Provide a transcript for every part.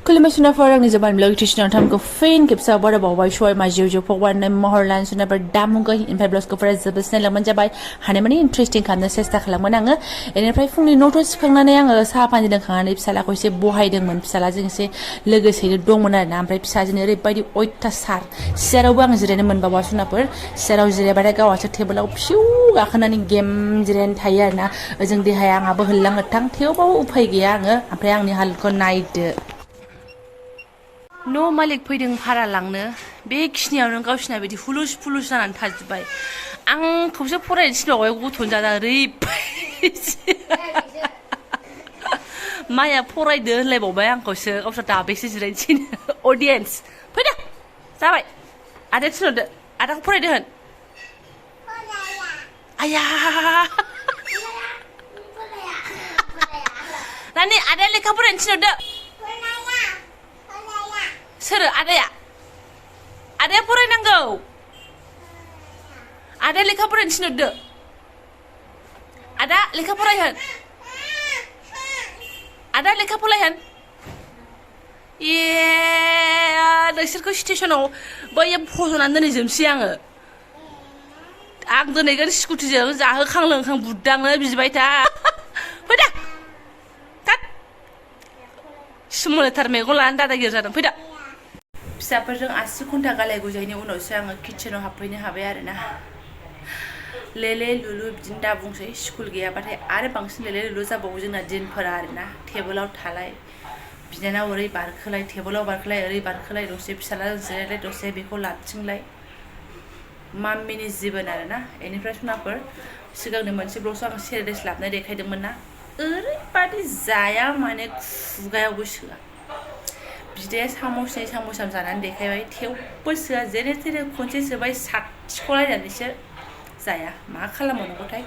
खुलुमबाय सुनाफोर आंनि Jobanivlog टिउसनाव थामखौ फेन खेबसा बड़ा बावबाय सय मा जिउ फगवान महर लान सुनाफोर दामुगै इनफाय ब्लग्सखौफोरा जोबोद सिनायलांबाय जाबाय हानायमानि इन्ट्रेस्टिं खालामनो सेस्था खालामगोन आङो बेनिफ्राय फुंनि न'थ सिखांनानै आङो साहा पानि लोंखांनानै फिसालाखौ एसे बहायदोंमोन फिसालाजों एसे लोगोसेनो दंमोन आरोना ओमफ्राय फिसाजों ओरैबायदि अयथासार सियारावबो आं जिरायनो मोनबावा सुनाफोर सियाराव जिरायबाथाय गावहासो टेबोलाव फिउ गाखोनानै गेम जिरायनानै थायो आरोना ओजों देहाया आंहाबो होल्लां-होथां थेवबाबो उफाय गैया आङो ओमफ्राय आंनि हालोदखौ नायदो न' मालिक फैदों भारा लांनो बे खिनियावनो गावसिना बिदि हुलुस फुलुस जानानै थाजोब्बाय आंखौसो फरायनो थिनबावबाय गथ'नि जादा ओरैबायदि माया फरायदो होनलायबावबाय आंखौसो गावस्रा दाबेसो जिरायनो थिनो अडियेन्स फैदो जाबाय आदाया थिनहरदो आदाखौ फरायदो होन आया नानि आदाया लेखा फरायनो थिनहरदो सोरो आदाया आदाया फरायनांगौ आदाया लेखा फरायनो थिनहरदो आदा लेखा फरायहोन आदा लेखा फरायहोन ए नोंसोरखौ स्टेसनाव बैयो फज'नानै दोनहैजोबसै आं दोनहैगोन स्कुटिजों जाहोखां लोंखां बुदांनो बिबाय था फैदा थाद सोमोनांथार मेगन लानानै दादागिरि जादों फैदा फिसाफोरजों 80 घन्टा गालाय गुजायनि उनावसो आङो किचेनाव हाबफैनो हाबाय आरोना लेले लुलु बिदिनो दा बुंसै स्कुल गैयाबाथाय आरो बांसिन लेले लुलु जाबावो जोंना दिनफोरा आरोना टेबोलाव थालाय बिनानाव ओरै बारखोलाय टेबोलाव बारखोलाय ओरै बारखोलाय दसे फिसालाजों जिरायलाय दसे बेखौ लाबथिंलाय माम्मिनि जीबन आरोना बेनिफ्राय सुनाफोर सिगांनो मोनसे ब्लगसआव आं सेरेडेस लाबनाय देखायदोंमोन ना ओरैबादि जाया माने खुगायावबो सोआ बिदाया सामसनै सामसथाम जानानै देखायबाय थेवबो सोआ जेने थेने खनसे सोबाय साथिख'लायनानैसो जाया मा खालामबावनांगौथाय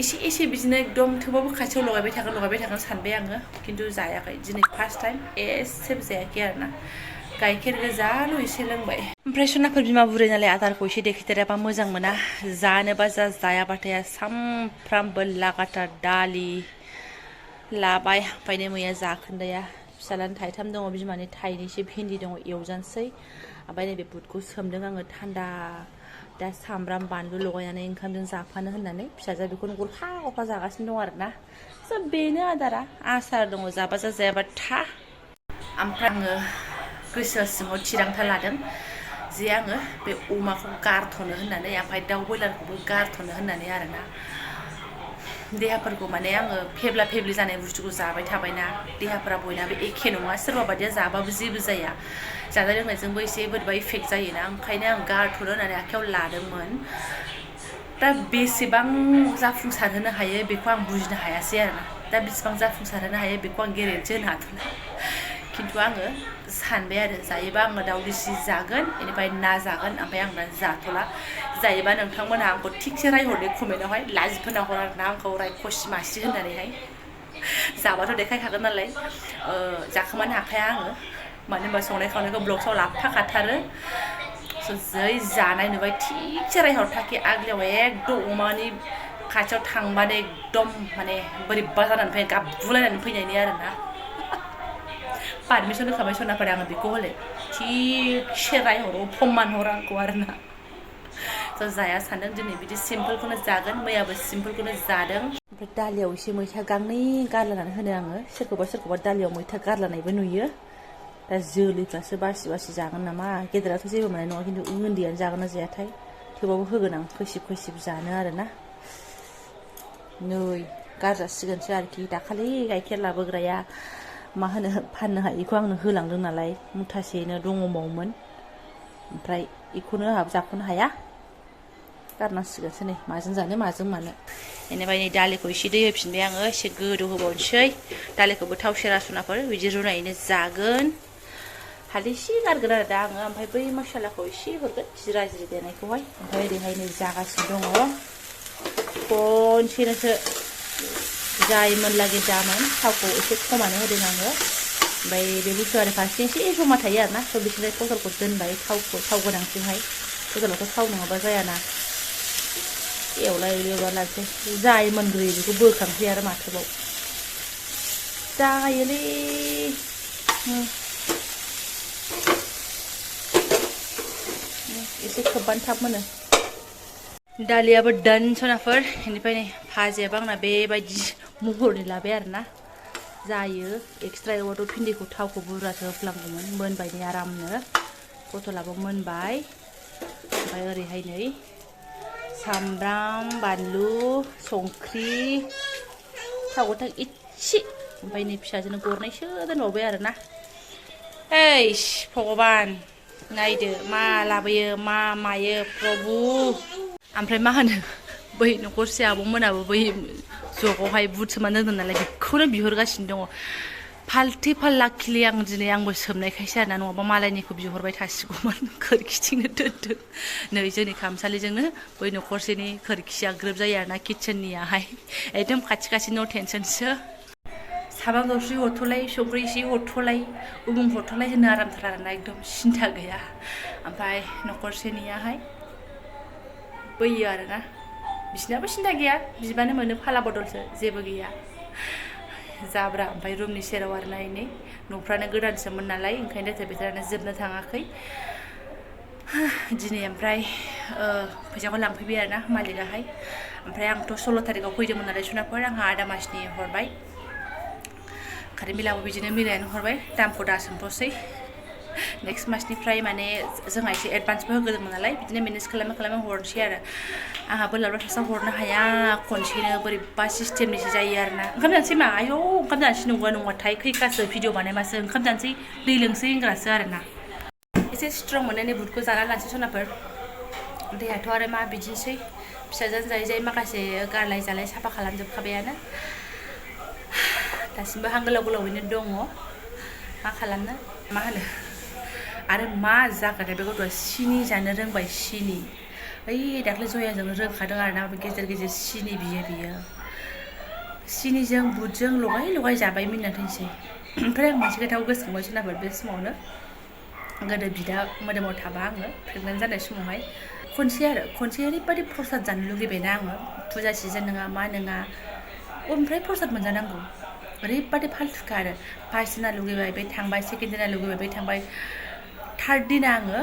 एसे एसे बिदिनो एकदम थेवबाबो खाथियाव लगायबाय थागोन सानबाय आङो खिन्थु जायाखै दिनै फार्स्ट टाइम एसेबो जायाखै आरोना गाइखेर गोजाल' एसे लोंबाय ओमफ्राय सुनाफोर बिमा बुरै नालाय आदारखौ एसे देखायदेराबा मोजां मोना जानोबा जायाबाथाय सामफ्रामबो लागातार दालि लाबाय ओमफ्राय मैया जाखोन्दाया फिसालानि थाइथाम दङ बिमानि थाइनैसो भिन्दि दङ एवजानोसै ओमफ्राय नैबे बुटखौ सोमदों आङो थान्दा दा सामब्राम बानलु लगायनानै ओंखामजों जाफानो होननानै फिसाजोआ बेखौनो गरफा गरफा जागासिनो दं आरोना बेनो आदारा आसार दङ जाबा जायाबा था ओमफ्राय आङो गोसो सिङाव थिरांथा लादों जे आङो बे अमाखौ गारथ'नो होननानै ओमफ्राय दाउ बयलारखौबो गारथ'नो होननानै आरोना देहाफोरखौ माने आङो फेब्ला फेब्लि जानाय बुस्थुखौ जाबाय थाबायना देहाफोरा बयनाबो एखे नङा सोरबा बायदिया जाबाबो जेबो जाया जानाय लोंनायजोंबो एसे बोरैबा इफेक्ट जायोना ओंखायनो आं गारथ'नो होननानै आखायाव लादोंमोन दा बेसेबां जाफुंसारहोनो हायो बेखौ आं बुजिनो हायासै आरोना दा बेसेबां जाफुंसारहोनो हायो बेखौ आं गेरेन्थि होनो हाथ'ला खिन्थु आङो सानबाय आरो जायोबा आङो दाउ गिसि जागोन बेनिफ्राय ना जागोन ओमफ्राय आं दा जाथ'ला जायोबा नोंथांमोनहा आंखौ थिगसे रायहरदो कमेन्टआवहाय लाजिफोना हर आरोना आंखौ रायखसि मासि होननानैहाय जाबाथ' देखायखागोन नालाय जाखोमानो हाखाया आङो मानो होनबा संनाय खावनायखौ ब्लग्सआव लाफाखाथारो जै जानाय नुबाय थिगसे रायहरथाखि आगलियाव एकदम अमानि खाथियाव थांबानो एकदम माने बोरैबा जानानै फैनाय गाबगुलायनानै फैनायनि आरोना पारमिसन होखाबाय सनाफोर आङो बेखौ हले थिगसे रायहरो फमान हरो आंखौ आरोना जाया सानदों दिनै बिदि सिम्पोलखौनो जागोन मैयाबो सिम्पोलखौनो जादों ओमफ्राय दालियाव एसे मैथा गांनै गारलानानै होनो आङो सोरखौबा दालियाव मैथा गारलानायबो नुयो दा जोलैफ्रासो बासि बासि जागोन नामा गेदेराथ' जेबो मोननाय नङा खिन्थु उन्दैयानो जागोन ना जायाथाय थेवबाबो होगोन आं खैसिब जानो आरोना नै गारजासिगोनसो आरोखि दाखालि गाइखेर लाबोग्राया मा होनो फाननो हायिखौ आंनो होलांदों नालाय मुथासेनो दङबावमोन ओमफ्राय बेखौनो आंहाबो जाख'नो हाया गारनांसिगोनसो नै माजों जानो माजों मानो बेनिफ्राय नै दालिखौ एसे दै होफिनबाय आङो एसे गोदौ होबावनोसै दालिखौबो थाव सेरा सुनाफोर बिदि रुनायैनो जागोन हालदै एसे गारगोन आरो दा आङो ओमफ्राय बै मसलाखौ एसे हरगोन जिरा जिरि देनायखौहाय ओमफ्राय ओरैहाय नै जागासिनो दङ खनसेनोसो जायोमोन लागि जामोन थावखौ एसे खमानो होदों आङो ओमफ्राय बे बुस्थुआ आरो फारसेथिं एसे जमा थायो आरोना थ' बिसोरनिफ्राय पटलखौ दोनबाय थाव गोनांथिंहाय पटलावथ' थाव नङाबा जायाना एवलानोसै जायोमोन ग्रेभिखौ बोखांसै आरो माथोबाव जायोलै खोबानो थाब मोनो दालियाबो दान सनाफोर बेनिफ्राय नै भाजियाबो आंना बेबायदि महरनि लाबाय आरोना जायो एक्सट्रा एवबाथ' भिन्दिखौ थावखौ बुरजासो होफ्लांगौमोन मोनबाय नै आरामनो पटलाबो मोनबाय ओमफ्राय ओरैहाय नै सामब्राम बानलु संख्रि थाव गोथां इसे ओमफ्राय नै फिसाजोनो गरनैसो दोनबावबाय आरोना ओइस भगबान नायदो मा लाबोयो मा मायो प्रभु ओमफ्राय मा होनो बै न'खरसे आब'मोनाबो बै जगावहाय बुट सोमनानै दोनदों नालाय बेखौनो बिहरगासिनो दङ फाल्थि फाल्लाखिलि आं दिनै आंबो सोमनायखायसो आरोना नङाबा मालायनिखौ बिहरबाय थासिगौमोन खोरखिथिंनो दोनदों नै जोंनि खामसालिजोंनो बै न'खरसेनि खोरखिया ग्रोब जायो आरोना किटचेननियाहाय एकदम खाथि खाथि न' टेनसनसो साबां गावस्रि हरथ'लाय संख्रि एसे हरथ'लाय उमुं हरथ'लाय होनो आरामथार आरोना एकदम सिन्था गैया ओमफ्राय न'खरसेनियाहाय बैयो आरोना बिसिनाबो सिन्था गैया बिबानो मोनो फाला बदलसो जेबो गैया जाब्रा ओमफ्राय रुमनि सेराव आरोना नै न'फ्रानो गोदानसोमोन नालाय ओंखायनो बेथारानो जोबनो थाङाखै दिनै ओमफ्राय फैसाखौ लांफैबाय आरोना मालिकाहाय ओमफ्राय आंथ' 16 तारिखाव फैदोंमोन नालाय सुनाफोर आंहा आदा मासनि हरबाय कारेन्ट बिलाबो बिदिनो मिलायनानै हरबाय दामखौ दा सोंथ'सै नेक्स्ट मासनिफ्राय माने जोंहा एसे एडभान्सबो होग्रोदोंमोन नालाय बिदिनो मेनेज खालामै हरनोसै आरो आंहाबो लाब्ला थासाव हरनो हाया खनसेनो बोरैबा सिस्टेमनिसो जायो आरोना ओंखाम जानोसै मा आयौ ओंखाम जानोसै नंगौथाय खैखासो भिडिअ बानायबासो ओंखाम जानोसै दै लोंसै होनग्रासो आरोना एसे स्ट्रं मोननानै बुटखौ जाना लानोसै सनाफोर दैयाथ' आरो मा बिदिनोसै फिसाजों जायै माखासे गारलाय जालाय साफा खालामजोबखाबायानो दासिमबो हां गोलाव गोलावैनो दङ मा खालामनो मा होनो आरो मा जागोन बे गथ'आ सिनि जानो रोंबाय सिनि ओइ दाख्लै जयाजों रोंखादों आरोना गेजेर गेजेर सिनि बियो सिनिजों बुटजों लगाय जाबाय मिनिनानै थैनोसै ओमफ्राय आं मोनसे खोथाखौ गोसोखांबाय सोनाफोर बे समावनो गोदो बिदा मोदोमाव थाबा आङो प्रेगनेन्ट जानाय समावहाय खनसे ओरैबायदि प्रसाद जानो लुगैबायना आङो फुजा सिजोन नङा मा नङा ओमफ्राय प्रसाद मोनजानांगौ ओरैबायदि फाल्थुखा आरो फार्स्ट दिना लुगैबाय बे थांबाय सेकेन्ड दिना लुगैबाय बे थांबाय थार्ड दिना आङो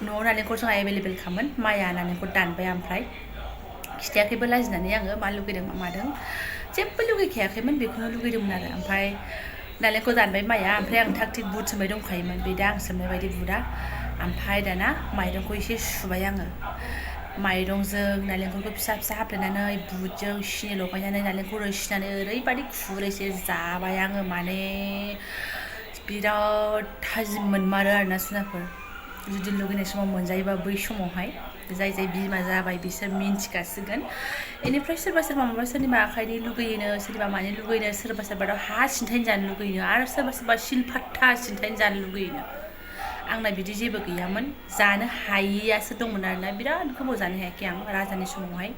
न'आव नालेंखर जोंहा एभेलेबेल खामोन माइया नालेंखर दानबाय ओमफ्राय खिथायाखैबो लाजिनानै आङो मा लुगैदों मा मादों जेबो लुगैखायाखैमोन बेखौनो लुगैदोंमोन आरो ओमफ्राय नालेंखर दानबाय माइया ओमफ्राय आं थाग थिग बुट सोमबाय दंखायोमोन बे दा आं सोमनाय बायदि बुटआ ओमफ्राय दाना माइरंखौ एसे सुबाय आङो माइरंजों नालेंखरखौ फिसा फिसा हाफ्लेनानै बुटजों सिनि लगायनानै नालेंखर रोसिनानै ओरैबायदि खुरैसे जाबाय आङो माने बिराद थाजिम मोनमारो आरोना सुनाफोर जुदि लुगैनाय समाव मोनजायोबा बै समावहाय जाय बिमा जाबाय बिसोर मिन्थिखासिगोन बेनिफ्राय सोरबा माबा सोरनिबा आखाइनि लुगैयोनो सोरनिबा मानि लुगैनो सोरबाथ' हा सिन्थायनो जानो लुगैनो आरो सोरबा सिलपात्ता सिन्थायनो जानो लुगैनो आंना बिदि जेबो गैयामोन जानो हायैयासो दंमोन आरोना बिराद गोबाव जानो हायाखै आं राजानि समावहाय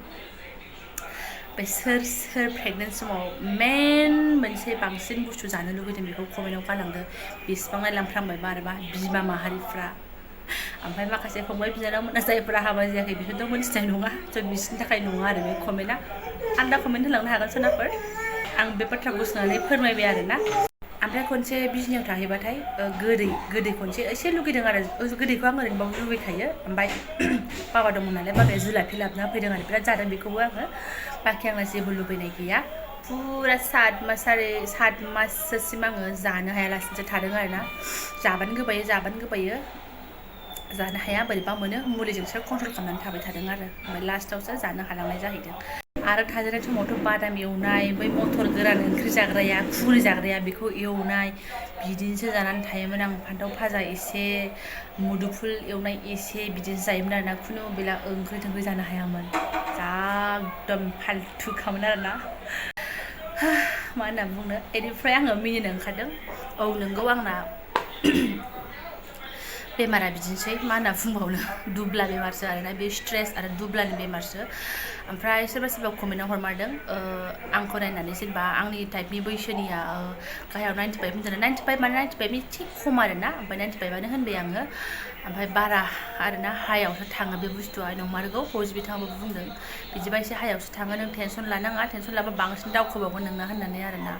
ओमफ्राय सोर प्रेगनेन्ट समाव मेन मोनसे बांसिन बुस्थु जानो लुगैदों बेखौ कमेन्टआव गालांदो बेसेबां नायलांफ्रांबाय बारबा बिमा माहारिफ्रा ओमफ्राय माखासे फंबाय बिनानावमोना जायफोरा हाबा जायाखै बिसोरथ' मोनथिनाय नङा थ' बिसोरनि थाखाय नङा आरो बे कमेन्टआ आलदा कमेन्ट होलांनो हागोन सोनाफोर आं बे बाथ्राखौ सोंनानै फोरमायबाय आरोना ओमफ्राय खनसे बिजनियाव थाहैबाथाय गोदै खनसे एसे लुगैदों आरो गोदैखौ आं ओरैनोबाबो लुगैखायो ओमफ्राय बाबा दंमोन नालाय बाबाया जुलाफि लाबोना फैदों आरो बिराद जादों बेखौबो आङो बाखि आंना जेबो लुबैनाय गैया फुरा 7 माससोसिम आङो जानो हायालासिनोसो थादों आरोना जाबानो गोबायो जानो हाया बोरैबा मोनो मुलिजोंसो कन्ट्रल खालामनानै थाबाय थादों आरो ओमफ्राय लास्टावसो जानो हालांनाय जाहैदों आरो थाजेननाय समावथ' बादाम एवनाय बै मटर गोरान ओंख्रि जाग्राया फुरि जाग्राया बेखौ एवनाय बिदिनोसो जानानै थायोमोन आं फान्थाव भाजा एसे मुदुफुल एवनाय एसे बिदिसो जायोमोन आरोना खुनु बेला ओंख्रि थोंख्रि जानो हायामोन जा एकदम फाल्थुखामोन आरोना मा होनना बुंनो बेनिफ्राय आङो मिनिनो ओंखारदों औ नोंगौ आंना बेमारा बिदिनोसै मा होनना बुंबावनो दुब्ला बेमारसो आरोना बे स्ट्रेस आरो दुब्लानि बेमारसो ओमफ्राय सोरबा कमेन्टआव हरमारदों आंखौ नायनानै जेनेबा आंनि टाइपनि बैसोनिया गाहायाव 95 होनदों 95 माने 95 एसे खम आरोना ओमफ्राय 95आनो होनबाय आङो ओमफ्राय बारा आरोना हायावसो थाङो बे बुस्थुआ नंमारगौ फौजि बिथाङाबो बुंदों बिदिबा एसे हायावसो थाङो नों टेनसन लानाङा टेनसन लाबा बांसिन दावखोबावगोन नोंना होननानै आरोना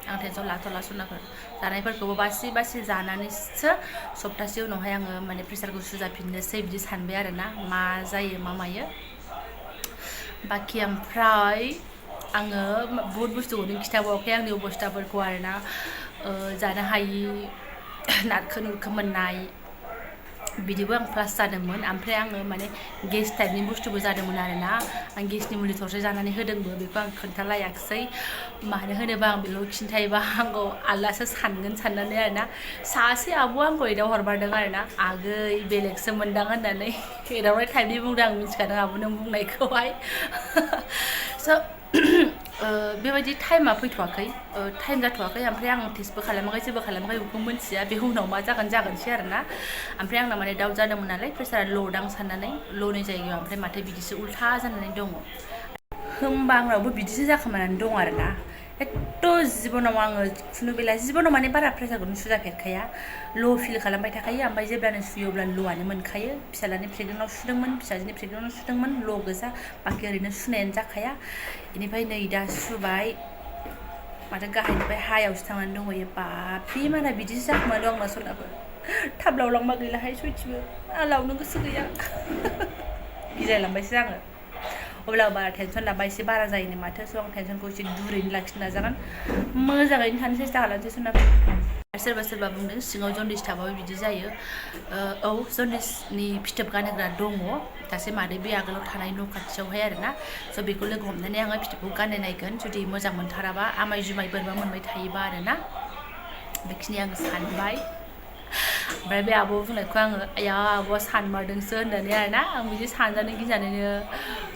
आं टेनसन लाथ'ला सनाफोर जानायफोरखौबो बासि बासि जानानैसो सप्तासे उनावहाय आङो माने प्रेसारखौ सुजाफिननोसै बिदि सानबाय आरोना मा जायो मा मायो बाखि ओमफ्राय आङो बुहुत बुस्थुखौनो खिथाबावाखै आंनि अबस्थाफोरखौ आरोना जानो हायि नारखो नुरखो मोननाय बिदिबो आं प्लास जादोंमोन ओमफ्राय आङो माने गेस टाइपनि बुस्थुबो जादोंमोन आरोना आं गेसनि मुलि थरसे जानानै होदोंबो बेखौ आं खोन्थालायाखिसै मानो होनोबा आं बेखौ खिन्थायोबा आंखौ आलदासो सानगोन साननानै आरोना सासे आब'आ आंखौ एदाव हरबारदों आरोना आगै बेलेगसो मोनदां होननानै एदावनाय टाइपनि बुंदों आं मिथिखादों आब' नों बुंनायखौहाय स' बेबायदि टाइमा फैथ'वाखै टाइम जाथ'वाखै ओमफ्राय आं टेस्टबो खालामाखै जेबो खालामाखै बेखौ मिन्थिया बे उनाव मा जागोनसै आरोना ओमफ्राय आंना माने दाउट जादोंमोन नालाय प्रेसारा ल'दां साननानै ल'नि जायगायाव ओमफ्राय माथो बिदिसो उल्था जानानै दङ होमबा आंनावबो बिदिसो जाखोमानानै दं आरोना एथ' जिबनाव आङो खुनु बेला जिबनाव माने बारा प्रेसारखौनो सुजाफेरखाया ल' फिल खालामबाय थाखायो ओमफ्राय जेब्लानो सुयो अब्ला ल'आनो मोनखायो फिसालानि प्रेगनेन्टआव सुदोंमोन फिसाजोनि प्रेगनेन्टआव सुदोंमोन ल' गोजा बाखि ओरैनो सुनायानो जाखाया बेनिफ्राय नै दा सुबाय माथो गाहायनिफ्राय हायावसो थांनानै दंहैयो बाबरे माना बिदिसो जाखोमा दं आंना सनाफोर थाब लावलांबा गैलाहाय सयथिबो आं लावनो गोसो गैया गिलायलांबायसो आङो अब्लाबो बारा टेनसन लाबा एसे बारा जायोनो माथो स' आं टेनसनखौ एसे दुरैनो लाखिनो नाजागोन मोजाङैनो थानो सेस्था खालामसै सनाफोर सोरबा सोरबा बुंदों सिङाव जन्दिस थाबाबो बिदि जायो औ जन्दिसनि फिथोब गानहोग्रा दङ दासो मादै बे आगोलाव थानाय न' खाथियावहाय आरोना स' बेखौ लोगो हमनानै आङो फिथोबखौ गाननो नायगोन जुदि मोजां मोनथाराबा आमाय जुमाय बोरैबा मोनबाय थायोबा आरोना बेखिनि आं सानबाय ओमफ्राय बे आब' बुंनायखौ आङो आया आब'आ सानमारदोंसो होननानै आरोना आं बिदि सानजानो गिनानैनो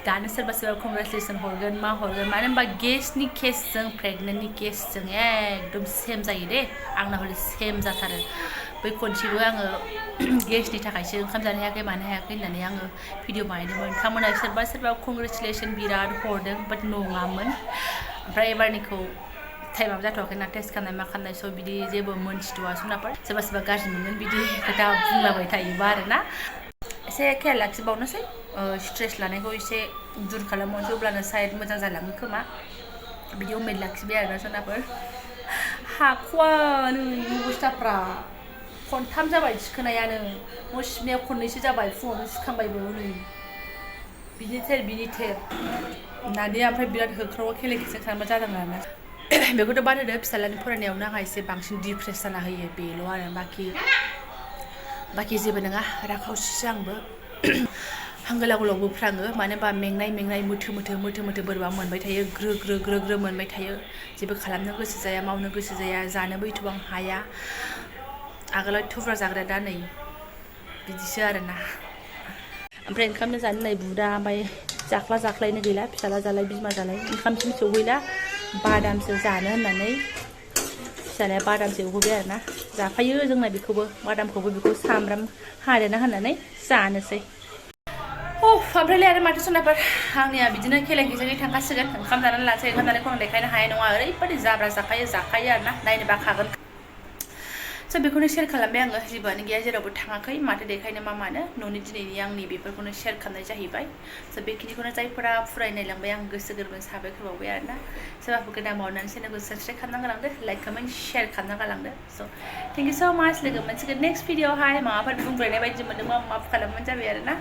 दानो सोरबा सोरबा कंग्रेचुलेसन हरगोन मा हरगोन मानो होनबा गेसनि केसजों प्रेगनेन्टनि केसजों एकदम सेम जायो दे आंना हले सेम जाथारो बै खनसेबो आङो गेसनि थाखायसो ओंखाम जानो हायाखै मानो हायाखै होननानै आङो भिडिअ बानायदोंमोन नोंथांमोना सोरबा सोरबा कंग्रेचुलेसन बिराद हरदों बाट नङामोन ओमफ्राय एबारनिखौ टाइमाबो जाथ'वाखैना टेस्ट खालामनाय मा खालामनाय स' बिदि जेबो मोनथिथ'वा सनाफोर सोरबा सोरबा गाज्रि मोनगोन बिदि खोथा बुंलाबाय थायोबा आरोना एसे केयार लाखिबावनोसै स्ट्रेस लानायखौ एसे दुर खालामबावनोसै अब्लानो साइड मोजां जालाङो खोमा बिदि उमेद लाखिबाय आरोना सनाफोर हाख'वानो अबस्थाफ्रा खनथाम जाबाय थिखोनायानो न' सिबनाया खननैसो जाबाय फुङावनो सुखांबायबो नै बिनि थेर नानिया ओमफ्राय बिराद होख्राव खेलेखेसे खालामबा जादों आरोना बेखौथ' बाद होदो फिसालानि फरायनायावनो आंहा एसे बांसिन डिप्रेस जाना होयो बेल' आरो बाखि जेबो नङा राखावसिसो आंबो हां गोलाव गोलावबो फ्राङो मानो होनबा मेंनाय मोथो बोरैबा मोनबाय थायो ग्रो मोनबाय थायो जेबो खालामनो गोसो जाया मावनो गोसो जाया जानोबो एथ'बां हाया आगोलाव थुब्रा जाग्रा दा नै बिदिसो आरोना ओमफ्राय ओंखामनो जानो नै बुदा ओमफ्राय जाख्लायनो गैला फिसाला जालाय बिमा जालाय ओंखामसिम सौहैला बादामसो जानो होननानै फिसालाया बादामसो एवहोबाय आरोना जाफायो जोंना बेखौबो बादामखौबो बेखौ सामब्राम हादेरना होनानै जानोसै ओमफ्राय आरो माथो सनाफोर आंनिया बिदिनो खेलेंखेजेङै थांखासिगोन ओंखाम जानानै लानोसै ओंखाम जानायखौ आं देखायनो हानाय नङा ओरैबायदि जाब्रा जाखायो आरोना नायनो बाखागोन स' बेखौनो शेयार खालामबाय आङो जेबोआनो गैया जेरावबो थाङाखै माथो देखायनो मा मानो न'नि दिनैनि आंनि बेफोरखौनो शेयार खालामनाय जाहैबाय स' बेखिनिखौनो जायफोरा फरायनायलांबाय आं गोसो गोरबोनि साबायखर बावबाय आरोना सोरबाफोर गोदान मावनानै चेनेलखौ साबस्क्राइब खालामना गालांदो लाइक कमेन्ट शेयार खालामना गालांदो स' थेंक इउ स' माच लोगो मोनसिगोन नेक्स्ट भिडिअ'आवहाय माबाफोर बुंब्रायनाय बायदि मोनदोंबा माफ खालामबानो जाबाय आरोना